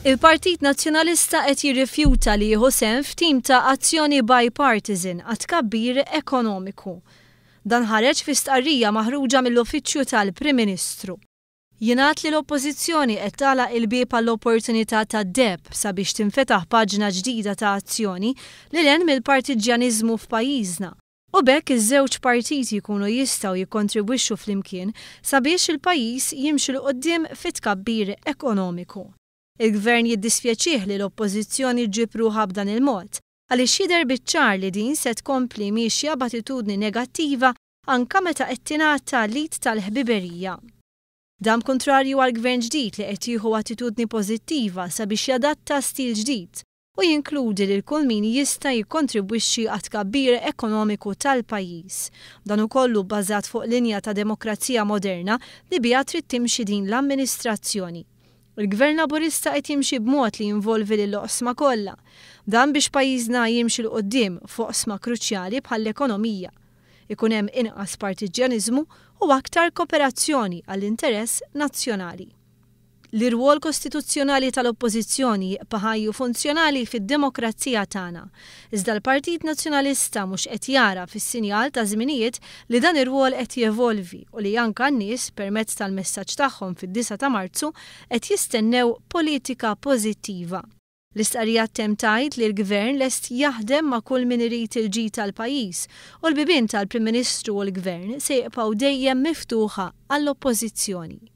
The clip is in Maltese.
Il-Partit Nazzjonalista qed jirrifjuta li jieħu sehem f'tim ta' azzjoni bipartisan għat-tkabbir ekonomiku. Dan ħareġ fi stqarrija maħruġa mill-Uffiċċju tal-Prim Ministru. Jingħad li l-Oppożizzjoni qed tagħlaq il-bieb għall-opportunità tad-deheb sabiex tinfetaħ paġna ġdida ta' azzjoni lil hinn mill-partiġġjaniżmu f'pajjiżna u b'hekk iż-żewġ partiti jkunu jistgħu jikkontribwixxu flimkien sabiex il-pajjiż jimxi 'l quddiem fit-tkabbir ekonomiku. Il-Gvern jiddispjaċih li l-Oppożizzjoni ġġib ruħha b'dan il-mod, għaliex jidher biċ-ċar li din se tkompli miexja b'attitudni negattiva anka meta qed tingħata l-id tal-ħbiberija. Dan b'kuntrarju għall-Gvern ġdid li qed jieħu attitudni pożittiva sabiex jadatta stil ġdid u jinkludi lil kull min jista' jikkontribwixxi għat-tkabbir ekonomiku tal-pajjiż. Dan hu kollu bbażat fuq linja ta' demokrazija moderna li biha trid timxi din l-amministrazzjoni. Il-Gvern Laburista qed jimxi b'mod li jinvolvi lill-oqsma kollha. Dan biex pajjiżna jimxi 'l quddiem f'oqsma kruċjali bħall-ekonomija. Ikun hemm inqas partiġġjaniżmu u aktar koperazzjoni għall-interess nazzjonali. L-irwol kostituzzjonali tal-Oppożizzjoni jibqa' ħaj u funzjonali fid-demokrazija tagħna. Iżda l-Partit Nazzjonalista mhux qed jara fis-sinjal taż-żminijiet li dan ir-rwol qed jevolvi u li anka n-nies, permezz tal-messaġġ tagħhom fid-disgħa ta' Marzu, qed jistennew politika pożittiva. L-istqarrija ttemm tgħid li l-Gvern lest jaħdem ma' kull min irid il-ġid tal-pajjiż u l-bibien tal-Prim Ministru u l-Gvern se jibqgħu dejjem miftuħa għall-Oppożizzjoni.